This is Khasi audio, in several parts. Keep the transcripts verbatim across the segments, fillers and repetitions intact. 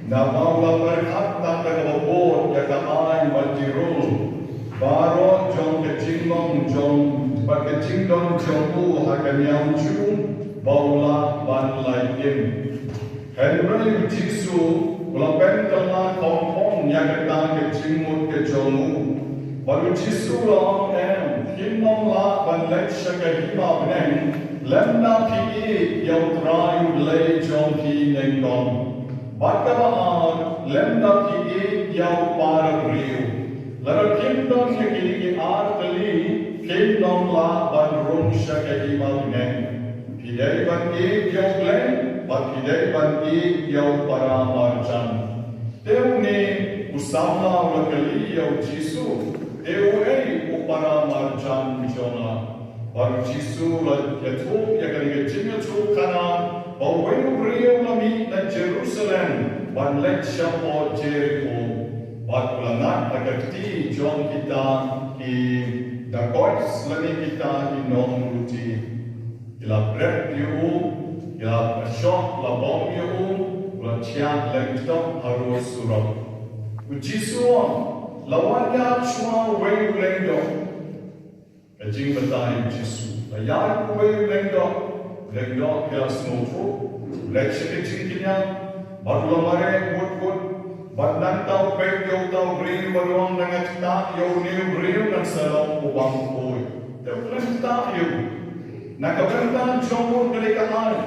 Naba u la pyrkhat tang da kaba bud ïa ka aiñ bad ki rul baroh jong ka jinglong jong bad ka jingdon jong u ha ka niam Jiw ba u lah ban lait im. Hynrei u Jisu u la pynkylla khongpong ïa kata ka jingmut ka jong u. Bad u Jisu u la ong, em, phim lah ban leit sha ka hima bneng lymda phi ïeit ïa U Trai U Blei jong phi nyngkong. Bad kaba ar, lymda phi ïeit ïa u para briew. Lada phim don ïa kine ki ar tylli, phim lah ban rung sha ka hima bneng. Phi dei ban ïeit ïa U Blei, bad phi dei ban ïeit ïa u para marjan. Te une u samla u la kylli ïa u Jisu, te uei u para marjan jong nga? Bad u Jisu u la ïathuh ïa kane ka jingïathuhkhana ba uwei u briew u la mih na Jerusalem ban leit shapoh Jeriko. Bad u la ngat ha ka kti jong kita ki dacoits lane kita ki nongluti. Ki la bret ïa u, ki la shoh la bom ïa u, u la thiah lyngdoh harud surok. U Jisu u ong, la wan ïaid shuwa uwei u lyngdoh. Ka jingbatai u Jisu, la ïaid uwei u lyngdoh, u lyngdoh ki la sngewthuh, u leit sha ka jingkñia, bad u la mareh wut wut, bad nangta u peit ïa uta u briew bad u ong, lada nga ktah ïa une u briew ngan sa long u bymkhuid. Te u khlem ktah ïa u. Na ka bynta jong u ka dei ka aiñ.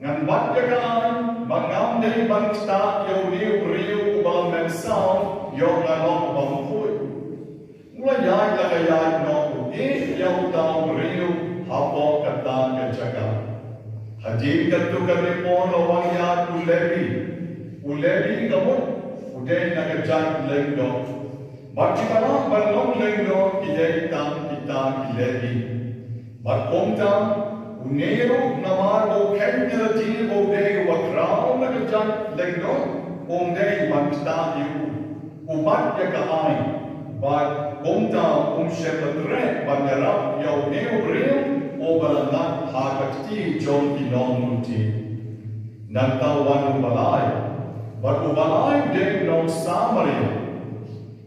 Ngan bat ïa ka aiñ ba ngam dei ban ktah ïa une u briew uba la mynsaw, ïoh nga long u bymkhuid. U la ïaid la ka ïaid noh u ïeit ïa uta u briew hapoh kata ka jaka. Hadien katto katne por la wan ïaid u Lebi. U Lebi ka mut u dei na ka jait lyngdoh. Bad kita kiba lah ban long lyngdoh ki dei tang kita ki Lebi. Bad kumta, une ruh namar ba u kheiñ ïa lade ba u dei uba khraw na ka jait lyngdoh, um dei ban ktah ïa u. U bat ïa ka aiñ, bad kumta um shym la treh ban ïarap ïa une u briew uba la ngat ha ka kti jong ki nongluti. Nangta wan uba lai, bad uba lai u dei u nong Samaria.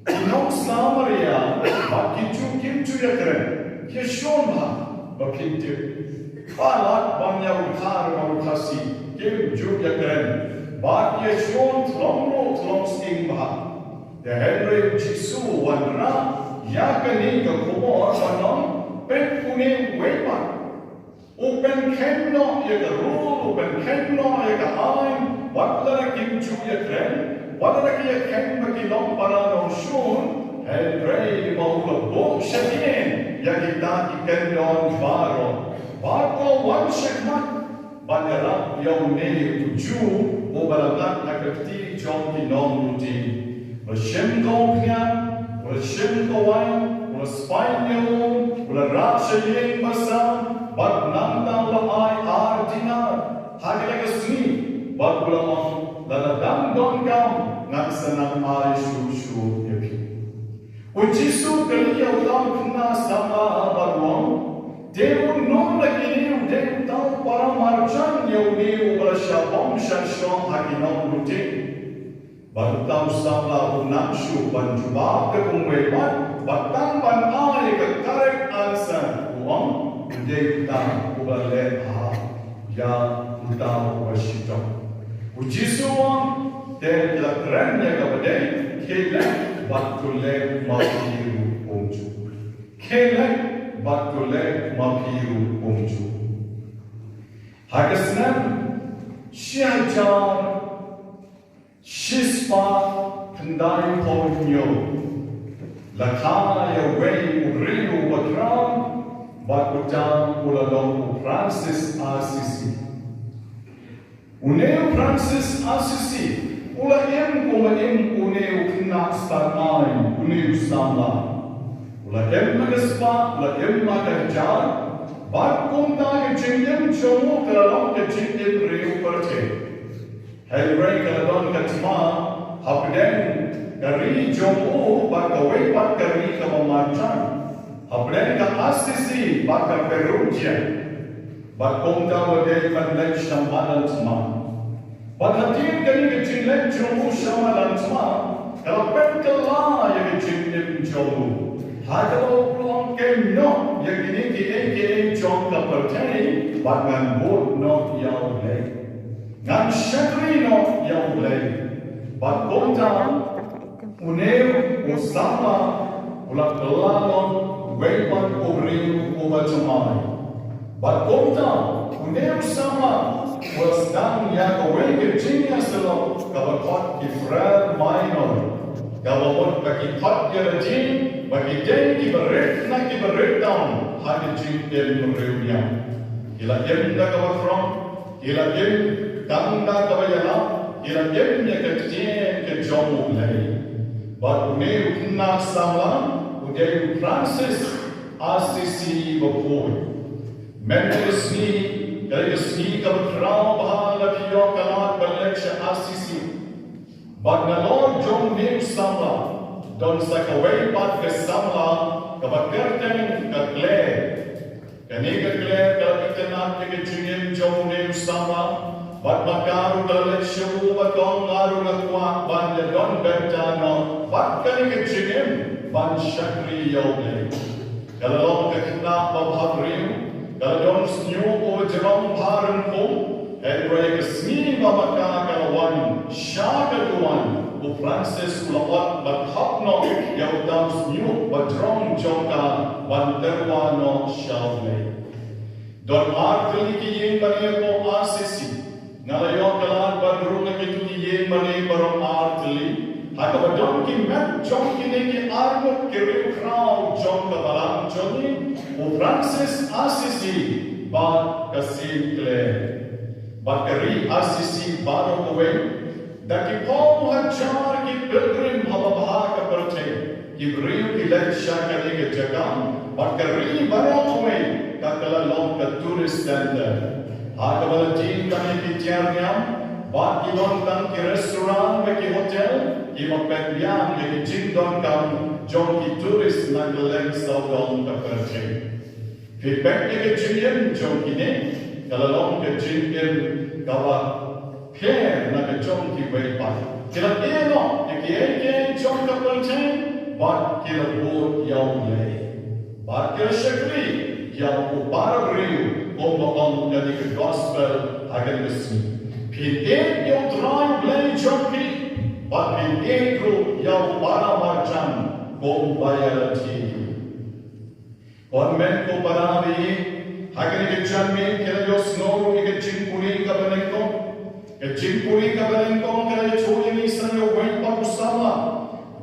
Ki nong Samaria bad ki Jiw kim ju ïakren, ki ïashun bha ba kin tip. Palat ban ïa u Khar bad u Khasi kim ju ïakren, bad ki ïashun thlong ruh thlong sting bha. Te hynrei u Jisu u wanrah ïa kane ka khubor ban ong, peit une uwei pat. U pynkheiñ noh ïa ka rul, u pynkheiñ noh ïa ka aiñ, wat lada kim ju ïakren, wat lada ki ïakheiñ ba ki long para nongshun, hynrei ba u la buh shadien ïa kita ki kyndon baroh. Bad u la wan shakhmat ban ïarap ïa une u Jiw uba la ngat ha ka kti jong ki nongluti. U la shim ka umphniang, u la shim ka waiñ, u la spait ïa u, u la rah sha ïing basa, bad nangta u la ai ar dinar ha kata ka sngi, bad u la ong, lada dang donkam ngan sa nang ai shuh shuh ïa phi. U Jisu u kylli ïa uta u khynnah samla bad u ong, te uno na kine u dei uta u para marjan ïa une uba la shah bom shah shoh ha ki nongluti? Bad uta u samla um nang shuh ban jubab da kumwei pat, bad tang ban ai ka correct answer, u ong, u dei uta uba la leh bha ïa uta uba shitom. U Jisu u ong, te ki la kren ïa kaba dei, khie leit bad to leh ma phi ruh kumjuh. Khie leit bad to leh ma phi ruh kumjuh. Ha ka snem shi hajar shispah khyndaiphew hynñiew, la kha ïa uwei u briew uba khraw, bad uta u la long u Francis Assisi. Une u Francis Assisi u la im kum ba im une u khynnah stad aiñ, une u samla. U la im ha ka spah, u la im ha ka hajar, bad kumta ka jingim jong u ka la long ka jingim riewpyrthei. Hynrei ka la don ka thma hapdeng ka ri jong u bad kawei pat ka ri kaba marjan, hapdeng ka Assisi bad ka Perugia. Bad kumta u la dei ban leit sha madan thma. Bad hadien kane ka jingleit jong u sha madan thma, ka la pynkylla ïa ka jingim jong u. Ha kaba u pynlong kem noh ïa kine kiei kiei jong ka pyrthei, bad ngan bud noh ïa U Blei. Ngan shakri noh ïa U Blei. Bad kumta, une u samla u la kylla noh uwei pat u briew uba jumai. Bad kumta, une u samla u la sdang ïa kawei ka jingïasyllok kaba khot ki Frères Mineurs, kaba mut ba ki khot ïa lade ba ki dei kiba rit na kiba rit down ha ka jingim riewniam. Ki la im da kaba khrong, ki la im tang da kaba ïalap, ki la im ïa ka ktien ka jong U Blei. Bad une u khynnah samla u dei u Francis Assisi bakhuid. Mynta ka sngi, ka dei ka sngi kaba khraw bha lada phi ïoh ka lad ban leit sha Assisi. Bad nalor jong une u samla don sa kawei pat ka samla kaba kyrteng ka Clare. Kane ka Clare ka la itynnad ïa ka jingim jong une u samla. Bad ma ka ruh ka la leit sha u bad ka ong, nga ruh nga kwah ban ïadon bynta noh bad kane ka jingim ban shakri ïa U Blei. Ka la long ka khynnah babhabriew, ka la don shñiuh uba jrong bha ryngkum, hynrei ka sngi ba ma ka ka la wan sha ka duwan, u Francis u la ot bad hap noh ïa uta u shñiuh ba jrong jong ka ban tyrwa noh sha U Blei. Don ar tylli ki ïing mane hapoh Assisi. Nga la ïoh ka lad ban rung ha kito ki ïing mane baroh ar tylli, ha kaba don ki met jong kine ki arngut ki riewkhraw jong ka balang jong ngi, u Francis Assisi bad ka Saint Clare. Bad ka ri Assisi baroh kawei, da ki phew hajar ki pilgrim ha babha ka pyrthei, ki briew ki leit sha kane ka jaka, bad ka ri baroh kawei ka la long ka tourist center. Ha kaba la jin tang ïa ki tiar niam, bad ki don tang ki restaurant bad ki hotel kiba pynbiang ïa ki jingdonkam jong ki tourist na kylleng sawdong ka pyrthei. Phi peit ïa ka jingim jong kine, ka la long ka jingim kaba pher na ka jong kiwei pat. Ki la ïeh noh ïa kiei kiei jong ka pyrthei bad ki la bud ïa U Blei. Bad ki la shakri ïa u para briew kumba ong kane ka gospel ha kane ka sngi. Phin ïeit ïa U Trai U Blei jong phi bad phin ïeit ruh ïa u para marjan kumba ïa lade. Ko hynmen ko para ba ïeit, ha kane ka janmiet ki la ïohsngew ruh ïa ka jingpule kaba nyngkong. Ka jingpule kaba nyngkong ka la ïathuh ïa ngi sa ïa uwei pat u samla,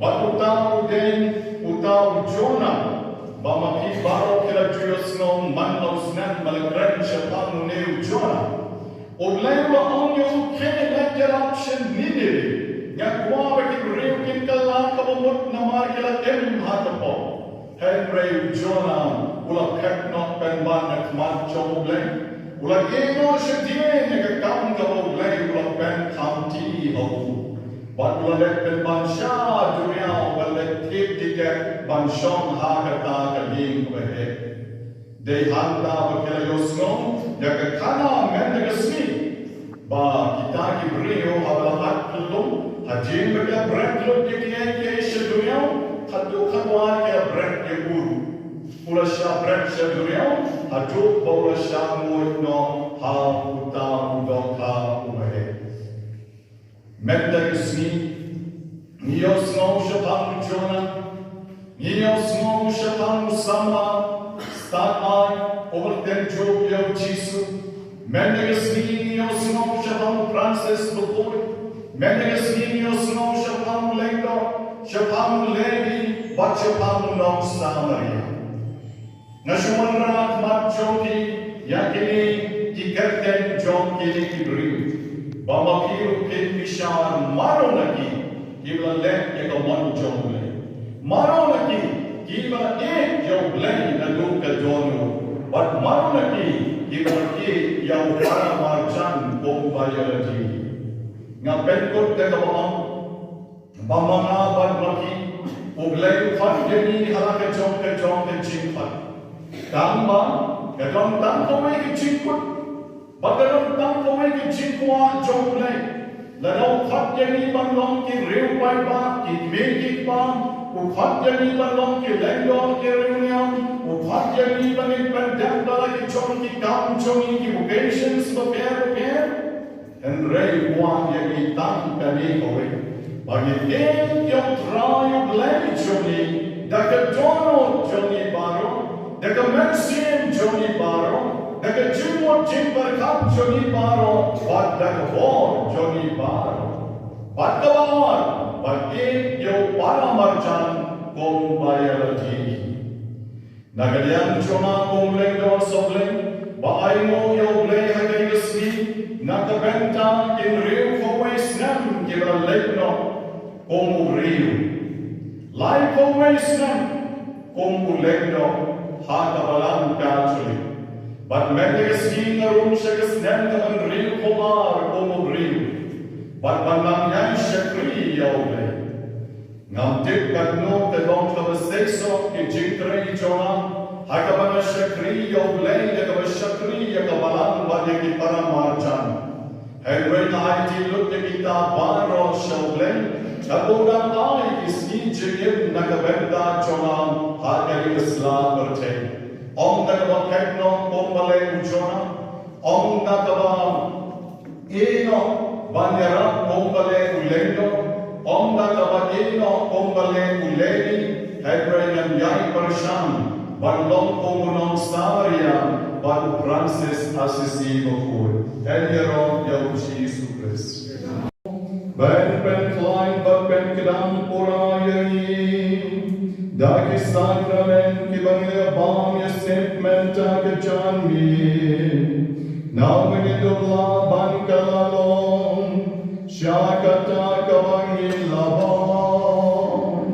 bad uta u dei uta u Jonah, ba ma phi baroh ki la ju ïohsngew man la u snem ba la kren shaphang une u Jonah. U Blei u la ong ïa u, khie leit ïalap sha Ninive. Nga kwah ba ki briew kin kylla kaba mut namar ki la im ha ka pop. Hynrei u Jonah u la phet noh pynban na khmat jong U Blei. U la ïeh noh shadien ïa ka kam kaba U Blei u la pynkham kti ha u. Bad u la leit pynban sha duriaw ban leit thied tiket ban shong ha kata ka lieng ba heh. Dei hangta ba ki la ïohsngew ïa ka khana mynta ka sngi, ba kita ki briew haba la at khyllung, hadien ba ki la bret lut ïa kiei kiei sha duriaw, haduh katwar ki la bret ïa u ruh. U la shah bret sha duriaw haduh ba u la shah nguid noh ha uta u dohkha uba heh. Mynta ka sngi ngi ïohsngew shaphang u Jonah, ngi ïohsngew shaphang u samla stad ai uba kynjuh ïa u Jisu. Mynta ka sngi ngi ïohsngew shaphang u Francis bakhuid. Mynta ka sngi ngi ïohsngew shaphang u Lyngdoh, shaphang u Lebi bad shaphang u nongsamaria. Nga shu wanrah ha khmat jong phi ïa kine ki kyrteng jong kine ki briew, ba ma phi ruh phin bishar mano na ki kiba la leh ïa ka mon jong U Blei, mano na ki kiba la ïeit ïa U Blei naduh ka dohnud, bad mano na ki kiba la ïeit ïa u para marjan kumba ïa lade. Nga pynkut da kaba ong ba ma nga bad ma phi, U Blei u khot ïa ngi ha la ka jong ka jong ka jingkhot. Tangba ka don tang kawei ka jingkut bad ka don tang kawei ka jingkwah jong U Blei. Lada u khot ïa ngi ban long ki riew paidbah, ki kmie ki kpa, u khot ïa ngi ban long ki lyngdoh ki riewniam, u khot ïa ngi ban ngin pyndep da la ki jong ki kam jong ngi, ki vocations bapher bapher. Hynrei u wan ïa ngi tang kane kawei, ba ngin ïeit ïa U Trai U Blei jong ngi da ka dohnud jong ngi baroh, da ka mynsiem jong ngi baroh, da ka jingmut jingpyrkhat jong ngi baroh, bad da ka bor jong ngi baroh. Bad kaba ar, ban ïeit ïa u para marjan kumba ïa lade hi. Na ka liang jong nga kum u lyngdoh sohblei, ba ainguh ïa U Blei ha kane ka sngi, na ka bynta ki hynriew phew wei snem kiba la leit noh kum u briew. Lai phew wei snem kum u lyngdoh ha ka Balang Katholik. Bad mynta ka sngi nga rung sha ka snem kaba hynriew phew ar kum u briew. Bad ban nang ïai shakri ïa U Blei. Ngam tip katno ka long kaba seisoh ki jingtrei jong nga, ha kaba nga shakri ïa U Blei, da kaba shakri ïa ka Balang bad ïa ki para marjan. Hynrei nga aiti lut ïa kita baroh sha U Blei, da ba u dang ai ki sngi jingim na ka bynta jong nga ha kane ka sla pyrthei. Ym da kaba khet noh kumba leh u Jonah, ym da kaba ïeh noh ban ïarap kumba leh u lyngdoh, ym da kaba ïeh noh kumba leh u Lebi, hynrei ngan ïai pyrshang ban long kum u nong Samaria bad u Francis Assisi bakhuid. Yn ïaroh ïa U Jisu Khrist. Ban pynkhlaiñ bad pynkdang pura ïa ngi da ki sakramen kiba ngi la bam ïa sep mynta ka janmiet. Naba ngin dup lah ban kylla long sha kata kaba ngi la bam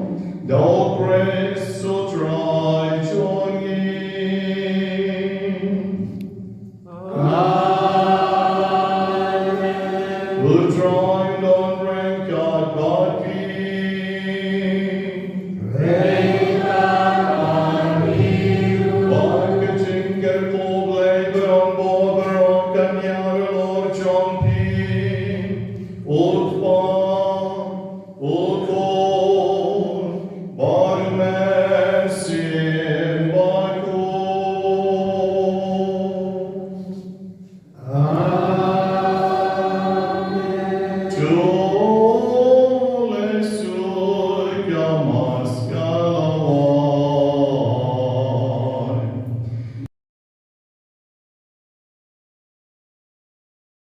da U Khrist U Trai jong ngi. Amen. U Trai un don ryngkat bad phi. Ryngkat bad phi. Bad ka jingkyrkhu U Blei baroh baroh kan ïa halor jong phi. U Kpa, U Khun, bad U Mynsiem Bakhuid. Amen. To